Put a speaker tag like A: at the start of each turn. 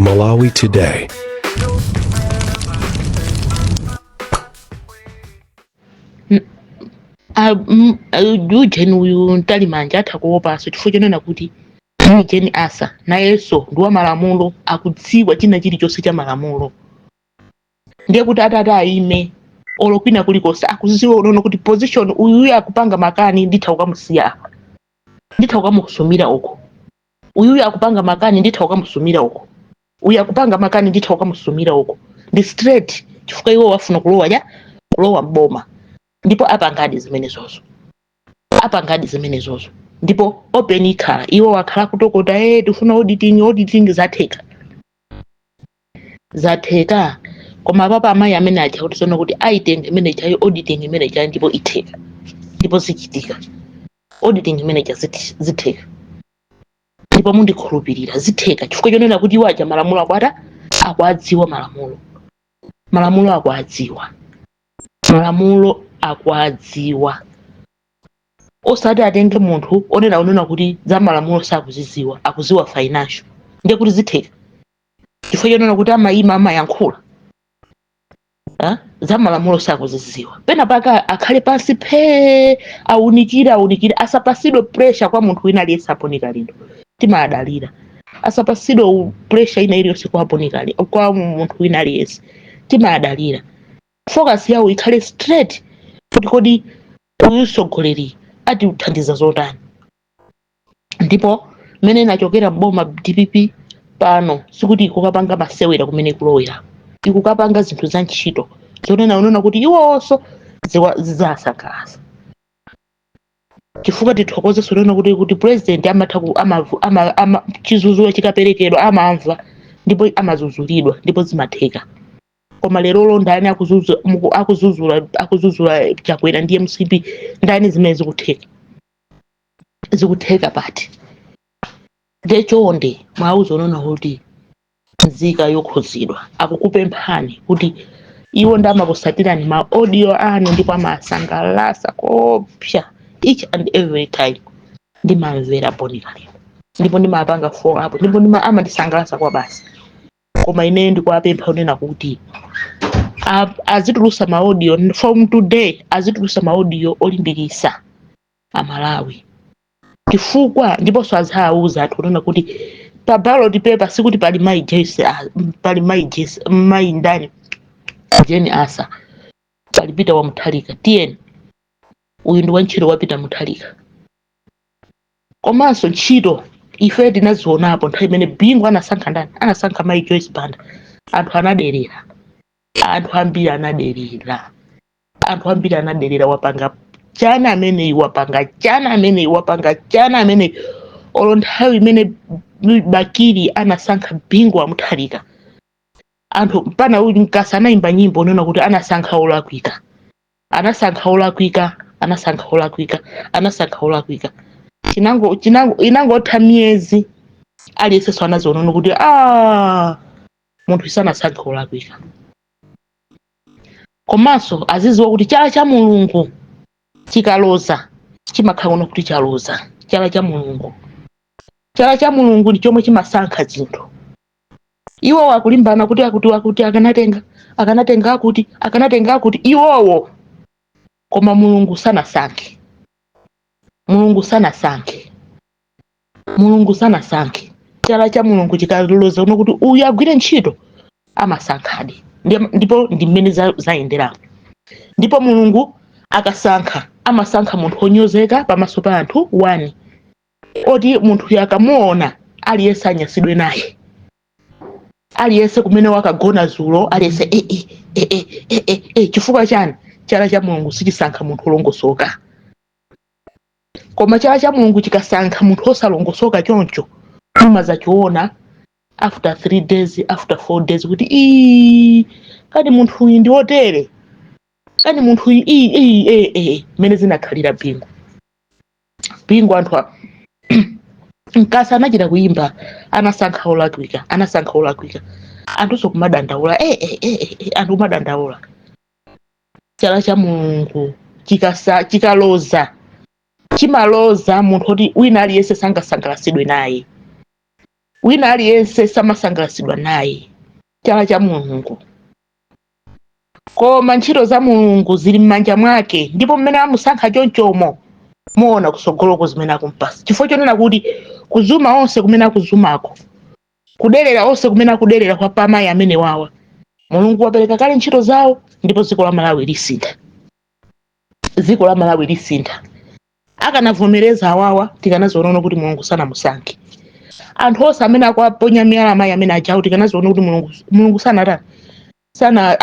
A: Malawi Today.
B: Ujeni uyu Mtalimanja atha kuopanso chifukwa chonena kuti Jane Ansah nayenso ndi wa malamulo, akudziwa china chilichonse cha malamulo. Ndiye kuti atati ayime olo kwina kulikonse akuziwa unono kuti position uyuyu akupanga makani, nditha kukamusiya apa, nditha kukamusumira uko. Uyuyu akupanga makani, nditha kukamusumira uko. Uyu akupanga makani, nditha kukamusumira uko. Ndi straight, chifukwa iwo wafuna kulowa ya kulowa mboma, ndipo apangadi zimenezozo, apangadi zimenezozo. Ndipo open ikhala iwo wakhala kutokota, tifuna auditing, auditing. Zatheka, zatheka. Koma papa amayi amene aja kuti sono kuti aitenge imene chayo auditing imene chayo, ndipo itheka, ndipo zichitika. Auditing imene cha zitheka, ndipo mundikhulupirira, zitheka, chifukwa chonena kuti iwo aja malamulo akwata akuadziwa, malamulo, malamulo akuadziwa, malamulo akuadziwa. Osati atenge munthu onena unena kuti za malamulo sakuziziwa, akuziwa financial. Ndiye kuti zitheka, chifukwa chonena kuti amayima amayankhula, ah, za malamulo sakuziziwa. Pena paka akhale pansi phee, aunikire, aunikire, asapasidwe pressure kwa munthu wina aliyense. A Bon Kalindo timadalira, asapasidwe pressure ina iliyonse kwa Bon Kalindo, kwa munthu wina aliyense. Timadalira, focus yawo ikhale straight kuti kodi uyu mtsogoleri atithandiza zotani? Ndipo mmene inachokera mboma DPP pano, sikuti ikukapanga masewera kumene ikulowera, ikukapanga zinthu za ntchito zonena unena kuti iwonso zidzasangalatsa. Chifukwa tithokoze sonena kuti president amatha ku ama, ama, ama, chizuzulo chikaperekedwa amamva ndipo amazuzulidwa ndipo zimatheka. Koma lerolo ndani akuzuzula Chakwera ndi MCP? Ndani? Zimene zikutheka, zikutheka pati? Ndechonde mwauza unona kuti nzika yokhuzidwa akukupemphani kuti iwo ndamakusatirani ma audio anu, ndipo amasangalasa kopsa. Each and every time ndimamvera Bon Kalindo, ndipo ndimapanga follow up, ndipo amandisangalasa kwa basi. Koma ineyo ndikuwapempha kunena kuti azitulusa ma audio from today, azitulusa ma audio olimbikisa Amalawi, chifukwa ndiponso azawuza anthu kunena kuti pa ballot paper sikuti pali mayi Jesse, pali mayi Jesse, mayi ndani, Jane Ansah, pali Peter wa Mutharika. Tiyeni, uyu ndi wantchito wa Peter Mutharika. Komanso ntchito ife tinazionapo nthawi imene Bingu anasankha ndani, anasankha mayi Joyce Banda, anthu anaderera, anthu ambiri anaderera, anthu ambiri anaderera. Wapanga chani ameneyi? Wapanga chani ameneyi? Wapanga chani ameneyi? Olo nthawi imene Bakili anasankha Bingu wa Mutharika, anthu mpana uyu Mkasa anayimba nyimbo unena kuti anasankha olakwika, anasankha olakwika, anasankha olakwika, anasankha olakwika. Chinango chinango inangotha miyezi, aliyense anaziona kuti ah, munthu isanasankhe olakwika. Komanso aziziwa kuti chala cha Mulungu chikaloza chimakhala kuno kuti chaloza. Chala cha Mulungu, chala cha Mulungu ndi chomwe chimasankha zinthu. Iwo akulimbana kuti akuti akuti akanatenga, akanatenga, akuti akanatenga, akuti iwowo, koma Mulungu sanasankhe, Mulungu sanasankhe, Mulungu sanasankhe. Chala cha Mulungu chikaloza uno kuti uyu agwire ntchito, amasankhadi. Ndipo ndi mmene zayenderamo. Ndipo Mulungu akasankha, amasankha munthu wonyozeka pamaso pa anthu, one oti munthu akamuona aliyense anyasidwe naye, aliyense kumene wakagona zulo, aliyense eh, eh, eh, eh, eh, eh, eh. Chifukwa chani? Chala cha Mulungu sichisankha munthu wolongosoka. Koma chala cha Mulungu chikasankha munthu osalongosoka choncho, mumazachiona after 3 days, after 4 days, kuti ii, kani munthu uyu ndi wotere, kani munthu uyu ii ii eh eh. Mmene zinakhalira Bingu, Bingu anthu Mkasa anachita kuimba, anasankha olakwika, anasankha olakwika. Anthuso kumadandaula, eh, eh, eh, eh, eh, anthu kumadandaula. Chala cha Mulungu chikaloza chimaloza munthu oti wina aliyense sangasangalasidwe naye. Wina aliyense samasangalatsidwa naye. Chala cha Mulungu, koma ntchito za Mulungu zili m'manja mwake, ndipo mmene amusankha chonchomo, muona kusogoloko zimene akumpasa, chifukwa chonena kuti kuzuma onse kumene akuzumako, kuderera onse kumene akuderera kwa pamayi amene wawa, Mulungu wapereka kale ntchito zawo, ndipo dziko la Malawi lisintha. Dziko la Malawi lisintha. Akanavomereza awawa, tikanaziona kuti Mulungu sanamusankhe. Anthu onse amene akuaponya miyala amayi amene ajawo, tikanaziona kuti Mulungu sanatani, sana